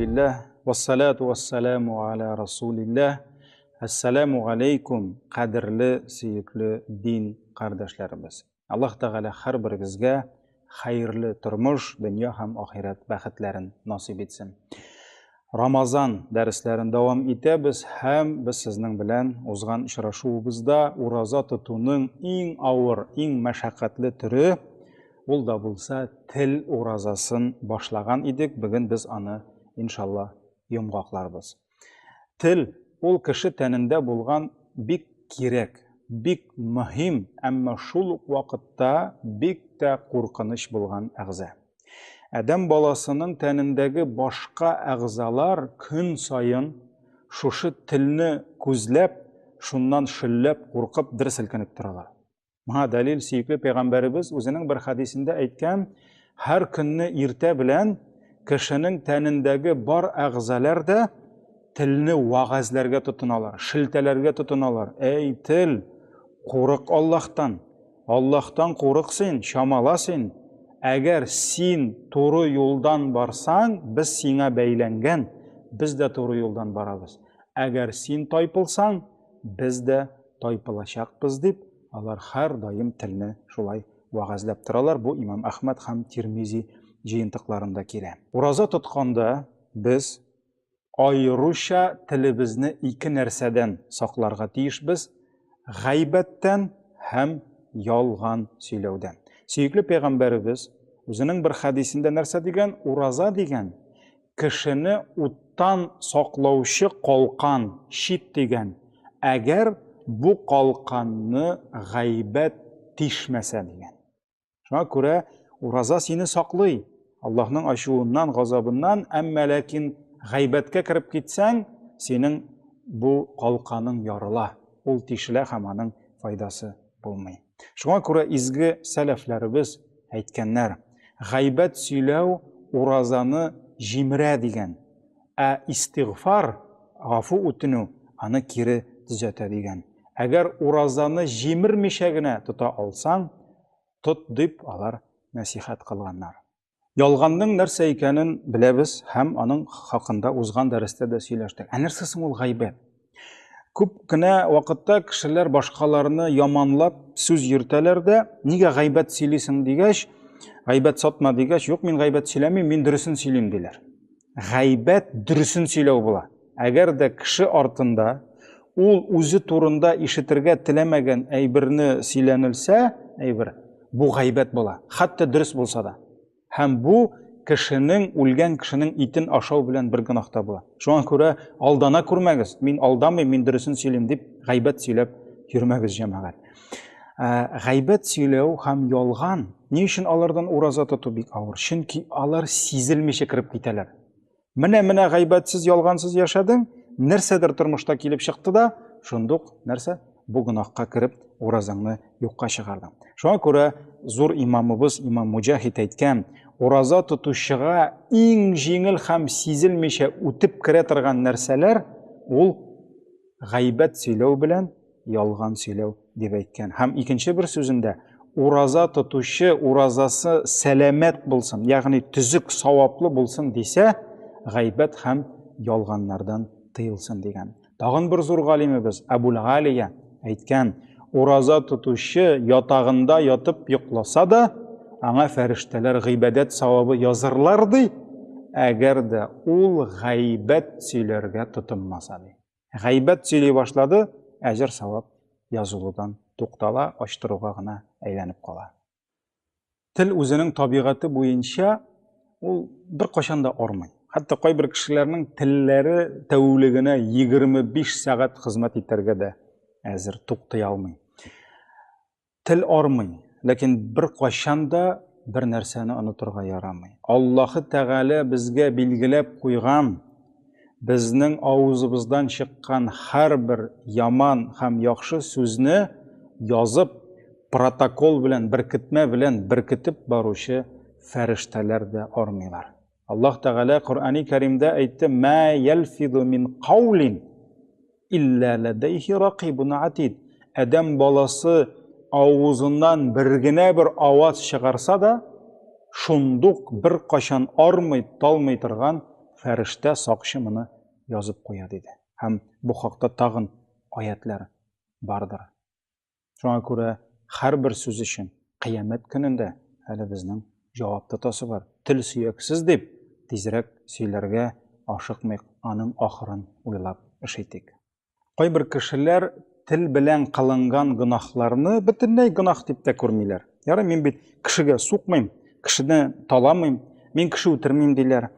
Әлхәмдүлилләһ, вассалату вассаламу аля расулилләһ. Әссәламу алейкум, кадерле, сөекле дин кардәшләребез. Аллаһ Тәгалә һәрберегезгә хәерле тормыш, дөнья һәм ахирәт бәхетләрен насыйп итсен. Рамазан дәресләрен дәвам итәбез һәм без сезнең белән узган очрашуыбызда ураза тотуның иң авыр, иң мәшәкатьле төре ул да булса тел уразасын башлаган идек. Бүген без аны иншалла йомгакларбыз. Тел ул кеше тәнендә булган бик кирәк, бик мөһим, әмма шул ук вакытта бик тә куркыныч булган әгъза. Адәм баласының тәнендәге башка әгъзалар көн саен шушы телне күзләп, шуннан шөлләп, куркып, дер селкенеп торалар. Моңа дәлил сөекле пәйгамбәребез үзенең бер хәдисендә әйткән, һәр көнне иртә белән кешенең тәнендәге бар әгъзалар да телне вәгазьләргә тотыналар, шелтәләргә тотыналар. Әй, тел, курык Аллаһтан! Аллаһтан курык син, чамала син. Әгәр син туры юлдан барсаң, без сиңа бәйләнгән, без дә туры юлдан барабыз. Әгәр син тайпылсаң, без дә тайпылачакбыз дип, алар һәр даим телне шулай вәгазьләп торалар. Бу Имам Әхмәд һәм Тирмизи җыентыкларында килә. Ураза тотканда без Аеруча телебезне ике нәрсәдән сакларга тиешбез, гайбәттән һәм ялган сөйләүдән. Сөекле пәйгамбәребез үзенең бер хәдисендә нәрсә дигән? Ураза дигән, кешене уттан саклаучы калкан, щит дигән. Әгәр бу калканны гайбәт тишмәсә дигән. Шуңа күрә ураза сине саклый. Аллаһның ачуыннан, газабыннан, әмма ләкин гайбәткә кереп китсәң, синең бу калканың ярыла. Ул тишелә һәм аның файдасы булмый. Шуңа күрә изге сәләфләребез әйткәннәр, гайбәт сөйләү уразаны җимерә дигән, ә истигъфар, гафу үтенү аны кире төзәтә дигән. Әгәр уразаны җимермичә генә тота алсаң, тот дип алар нәсихәт кылганнар. Ялганның нәрсә икәнен беләбез һәм аның хакында узган дәрестә дә сөйләштек. Ә нәрсә соң ул гайбәт? Күп кенә вакытта кешеләр башкаларны яманлап сүз йөртәләр дә, нигә гайбәт сөйлисең дигәч, гайбәт сатма дигәч, юк, мин гайбәт сөйләмим, мин дөресен сөйлим диләр. Гайбәт дөресен сөйләү була. Әгәр дә кеше артында ул үзе турында ишетергә теләмәгән әйберне сөйләнелсә, әйбер, бу гайбәт була. Хәтта дөрес булса да. Һәм бу кешенең, үлгән кешенең итен ашау белән бер гөнаһта була. Шуңа күрә алдана күрмәгез, мин алдамыйм, мин дөресен сөйлим дип гайбәт сөйләп йөрмәгез, җәмәгать. Гайбәт сөйләү һәм ялган, ни өчен алардан ураза тоту бик авыр? Чөнки алар сизелмичә кереп китәләр. Менә-менә гайбәтсез, ялгансыз яшәдең, нәрсәдер тормышта килеп чыкты да, шундук нәрсә? Бу гөнаһка кереп, уразаңны юкка чыгардың. Шуңа күрә зур имамыбыз имам Муҗахид әйткән, ураза тотучыга иң җиңел һәм сизелмичә үтеп керә торган нәрсәләр ул гайбәт сөйләү белән ялган сөйләү дип әйткән. Һәм икенче бер сүзендә ураза тотучы уразасы сәламәт булсын, ягъни төзек, саваплы булсын дисә, гайбәт һәм ялганнардан тыелсын дигән. Тагын бер зур галимебез Әбул Галия әйткән, ураза тотучы ятагында ятып йокласа да, аңа фәрештәләр гыйбадәт савабы язырлар ди, әгәр дә ул гайбәт сөйләргә тотынмаса ди. Гайбәт сөйли башлады, әҗер-савап язылудан туктала, ачтыруга гына әйләнеп кала. Тел үзенең табигате буенча ул беркайчан да армый. Хәтта кайбер кешеләрнең телләре тәүлегенә 25 сәгать хезмәт итәргә дә әзер, туктый алмый. Тел армый, ләкин беркайчан да бер нәрсәне онытырга ярамый. Аллаһы Тәгалә безгә билгеләп куйган, безнең авызыбыздан чыккан һәрбер яман һәм яхшы сүзне язып, протокол белән, беркетмә белән беркетеп баручы фәрештәләр дә армыйлар. Аллаһ Тәгалә Коръәни Кәримдә әйтте: "Ма ялфизу мин каулин илля ләдәйһи ракибун атид". Адәм баласы авызыннан бер генә бер аваз чыгарса да, шундук бер кашан армый, талмый торган фәрештә сакчы моны язып куя диде. Һәм бу хакта тагын аятлар бардыр. Шуңа күрә һәрбер сүз өчен кыямәт көнендә әле безнең җавап тотасы бар. Тел сөяксез дип тизрәк сөйләргә ашыкмыйк, аның ахырын уйлап эш итик. Кайбер кешеләр тел белән кылынган гөнаһларны бөтенләй гөнаһ дип тә күрмиләр. Ярый, мин бит кешегә сукмыйм, кешене таламыйм, мин кеше үтермим диләр.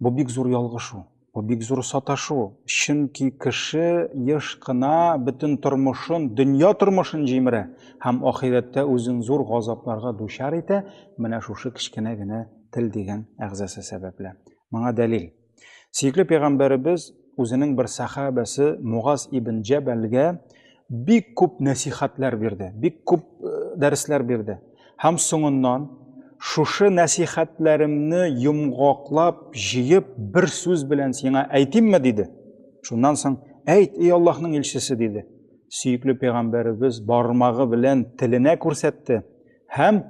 Бу бик зур ялгышу. Бу бик зур саташу, чөнки кеше еш кына бөтен тормышын, дөнья тормышын җимерә һәм ахирәттә үзен зур газапларга дучар итә, менә шушы кечкенә генә тел дигән әгъзасы сәбәпле. Моңа дәлил. Сөекле пәйгамбәребез үзенең бер сахабәсе Мугаз ибн Җәбәлгә бик күп нәсихәтләр бирде, бик күп э, дәресләр бирде. Һәм соңыннан шушы нәсихәтләремне йомгаклап, җыеп, бер сүз белән сиңа әйтимме, диде. Шуннан соң, әйт, эй Аллаһның илчесе, диде. Сөекле пәйгамбәребез бармагы белән теленә күрсәтте һәм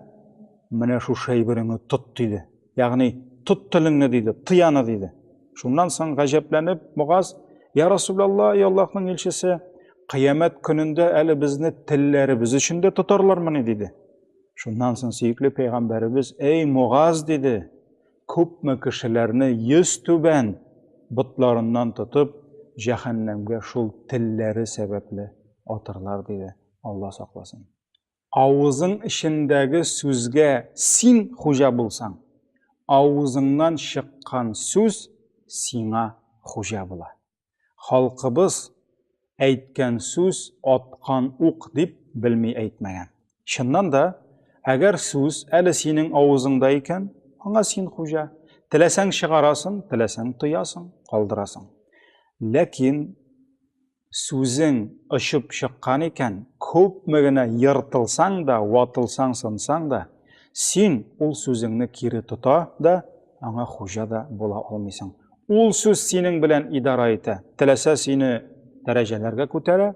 менә шушы әйбереңне тот, диде. Ягъни, тот телеңне, диде, тый аны, диде. Шуннан соң гаҗәпләнеп, Мугаз, Я Расулалла, эй Аллаһның илчесе, кыямәт көнендә әле безне телләребез өчен дә тотарлармыни, диде. Шуннан соң сөекле пәйгамбәребез, эй Мугаз, диде, күпме кешеләрне йөз түбән ботларыннан тотып, җәһәннәмгә шул телләре сәбәпле атырлар, диде. Алла сакласын. Авызың эчендәге сүзгә син хуҗа булсаң, авызыңнан чыккан сүз сиңа хуҗа була. Халкыбыз әйткән сүз аткан ук дип белми әйтмәгән. Чыннан да, әгәр сүз әле синең авызыңда икән, аңа син хуҗа. Теләсәң чыгарасың, теләсәң тоясың, калдырасың. Ләкин Сүзең очып чыккан икән, күпме генә ертылсаң да, ватылсаң, сынсаң да, син ул сүзеңне кире тота да, аңа хуҗа да була алмыйсың. Ул сүз синең белән идара итә. Теләсә сине дәрәҗәләргә күтәрә,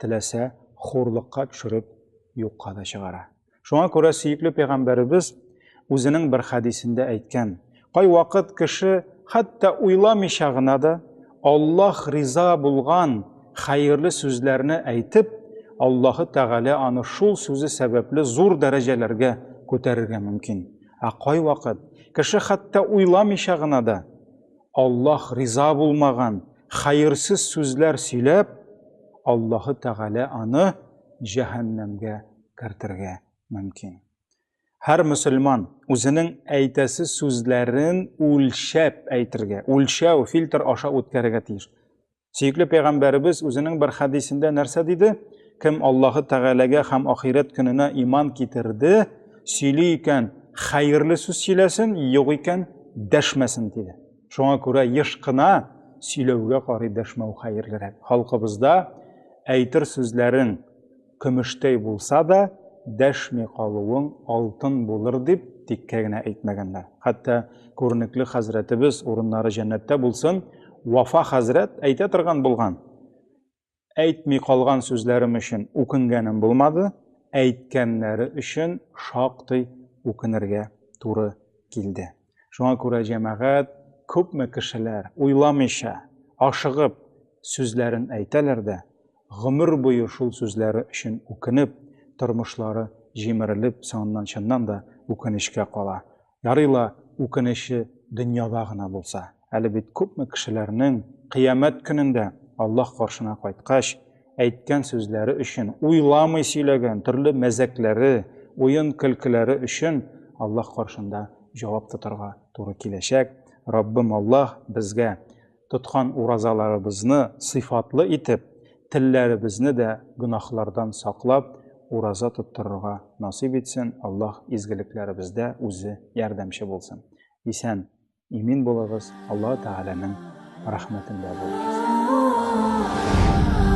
теләсә хурлыкка төшереп юкка да чыгара. Шуңа күрә сөекле пәйгамбәребез үзенең бер хәдисендә әйткән: Кайвакыт кеше хәтта уйламыйча гына да Аллаһ риза булган хәерле сүзләрне әйтеп, Аллаһы Тәгалә аны шул сүзе сәбәпле зур дәрәҗәләргә күтәрергә мөмкин. Ә кайвакыт кеше хәтта уйламыйча гына да Аллаһ риза булмаган хәерсез сүзләр сөйләп, Аллаһы Тәгалә аны җәһәннәмгә кертергә мөмкин. Һәр мөселман үзенең әйтәсе сүзләрен үлчәп әйтергә, үлчәү, фильтр аша үткәрергә тиеш. Сөекле пәйгамбәребез үзенең бер хәдисендә нәрсә диде? Кем Аллаһы Тәгаләгә һәм ахирәт көненә иман китерде, сөйли икән, хәерле сүз сөйләсен, юк икән, дәшмәсен диде. Шуңа күрә еш кына сөйләүгә карый дәшмәү хәерлерәк. Халкыбызда әйтер сүзләрең көмештәй булса да, дәшми калуың алтын булыр дип тиккә генә әйтмәгәннәр. Хәтта күренекле хәзрәтебез, урыннары җәннәттә булсын, Вафа хәзрәт әйтә торган булган. Әйтми калган сүзләрем өчен үкенгәнем булмады, әйткәннәре өчен шактый үкенергә туры килде. Шуңа күрә җәмәгать, күпме кешеләр уйламыйча, ашыгып сүзләрен әйтәләр дә, гомер буе шул сүзләре өчен үкенеп, тормышлары җимерелеп, соңыннан чыннан да үкенечкә кала. Ярый ла үкенече дөньяда гына булса. Әле бит күпме кешеләрнең кыямәт көнендә Аллаһ каршына кайткач, әйткән сүзләре өчен, уйламый сөйләгән төрле мәзәкләре, уен-көлкеләре өчен Аллаһ каршында җавап тотарга туры киләчәк. Раббым Аллаһ безгә тоткан уразаларыбызны сыйфатлы итеп, телләребезне дә гөнаһлардан саклап, ураза тоттырырга насыйп итсен, Аллаһ изгелекләребездә үзе ярдәмче булсын. Исән, имин булыгыз, Аллаһ Тәгаләнең рәхмәтендә булыгыз.